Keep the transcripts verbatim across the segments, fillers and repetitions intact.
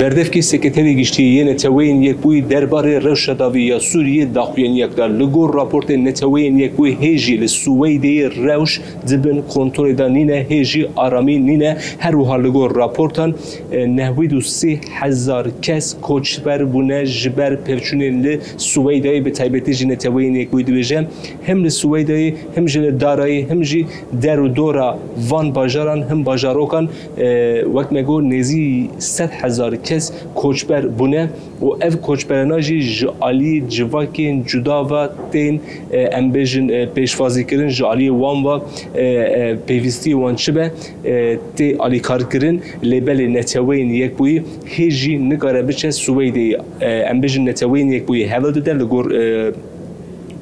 Berdevkê Sekreterê Giştî yê Neteweyên Yekbûyî derbarê rewşa dawî ya Sûriyê daxuyaniyek da. Li gor raportên Neteweyên Yekbûyî hê jî li Siweydeyê rewş di bin kontrolê de nîne, hê jî aramî nîne. Her wiha li gor raportan, e, nehwîd û sê hezar kes koçber bûne ji ber pevçûnên li Siweydayê, bi taybetî jî Neteweyên Yekbûyî dibêje, him li Siweydayê, him jî li Darayê, him jî der û dora van bajaran, him bajarokan, e, wek me got, nêzî sed hezar kes koçber bûne û ev koçberana jî ji alî civakên cuda ve tên, e, em bêjin, e, pêşwazîkirin, ji alî wan ve, e, e, pêvîstiyê wan çi be, e, tê alîkarkirin. Lê belê Neteweyên Yekbûyî hê jî nikare biçe Siweydê. E, em bêjin Neteweyên Yekbûyî hevel dide li gor, e,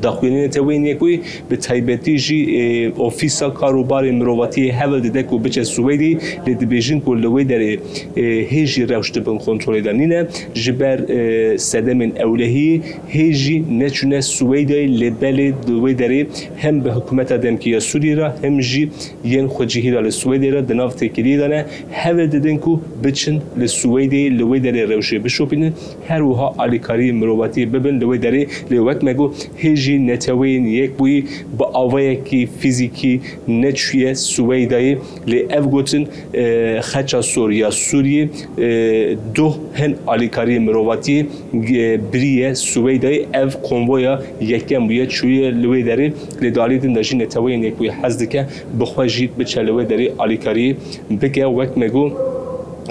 daxuyaniyên Neteweyên Yekbûyî, bi taybetî jî, e, Ofîsa Kar û Barê Mirovatiyê hevel dide ku biçe Siweydê, lê dibêjin ku li wê derê, e, hê jî rewş di bin kontrolê de nîne. Ji ber, e, sedemên ewlehiyê hê jî neçûne Siweydayê, lê belê di wê derê hem bi hikûmeta demkî ya Sûriyê re hem jî yên xwecihî re li Swêdê re di nav têkiliyê de ne, hevel didin ku biçin li Swêdê li wê derê rewşê bişopînin, her wiha alîkariyê mirovatiyê bibin li wê derê. Lê wek me got, hê jî Neteweyên Yekbûyî bi awayekî fîzîkî neçûye Swêdayê, lê ev gotin, e, Xeça Sor ya Sûriyê, e, doh hin alîkariyê mirovatiyê, e, biriye Swêdayê. Ev konvoya yekem bûye, çûye li wê derê, lê di alî din de jî Neteweyên Yekbûyî hez dike bi xwe jî biçe li wê derê alîkariyê bike. Wek me got,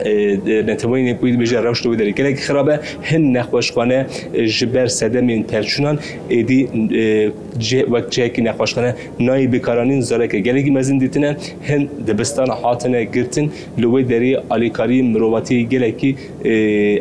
e, e, Neteweyên Yekbûyî dibêje rewş li wê derê gelek xirab e. Hin nexweşxane, e, ji ber sedemên pevçûnan êdî, e, cih-, wek cihekî nexweşxane nayê bikaranîn, zareke gelekî mezin dîtine. Hin dibistana hatine girtin, li wê derê alîkariyên mirovatiyê gelekî, e,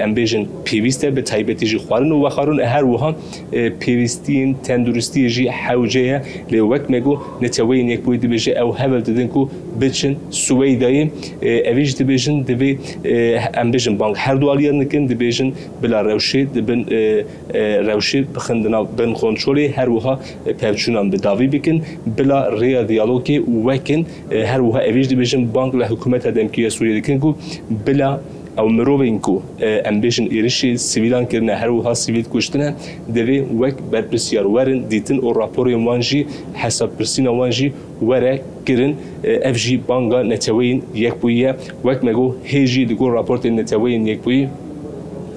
em bêjin pêwîst e, bi taybetî jî xwarin û vexwarin. Her wiha, e, pêwîstiyên tenduristiyê jî hewce ye. Lê wek me got, Neteweyên Yekbûyî dibêje ew hevel didin ku biçin Swêdayê. E, evî jî dibêjin, divê, e, em bêjin bang her du aliyan dikin, dibêjin bila rewşê dibin, e, e, rewşê bixin di nav bin kontrolê, her wiha, e, pevçûnan bi dawî bikin, bila rêya diyalogê wekin. E, her wiha evî jî dibêjin bang li hikûmeta demkî ya Sûriyê dikin ku bila ew mirovên ku, e, em bêjin êrişê sivîlan kirine, her wiha sivîl kuştine, divê wek berpirsiyar werin dîtin û raporên wan jî, hesabpirsîna wan jî were kirin. E, ev jî banga Neteweyên Yekbûyî ye. Wek me got, hê jî li gor raportên Neteweyên Yekbûyî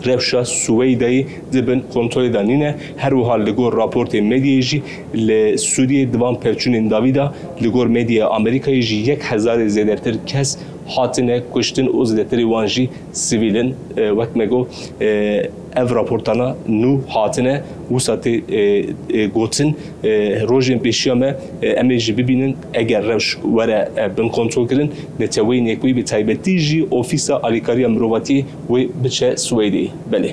rewşa Swêdayê di bin kontrolê de nîne. Her wiha li gor raportên medyayê jî li Sûriyê di van pevçûnên dawî de li gor medyaya Amerîkayê jî yek hezarê zêdetir kes hatine kuştin û zêdetirê wan jî sivîl in. E, wek me got, e, ev raportana nû hatine, wisa tê, e, e, gotin. E, rojên pêşiya me, e, em ê jî bibînin, eger rewş were, e, bin kontrol kirin, Neteweyên Yekbûyî, bi taybetî jî Ofîsa Alîkariya Mirovatiyê wê biçe Swêdê. Belê.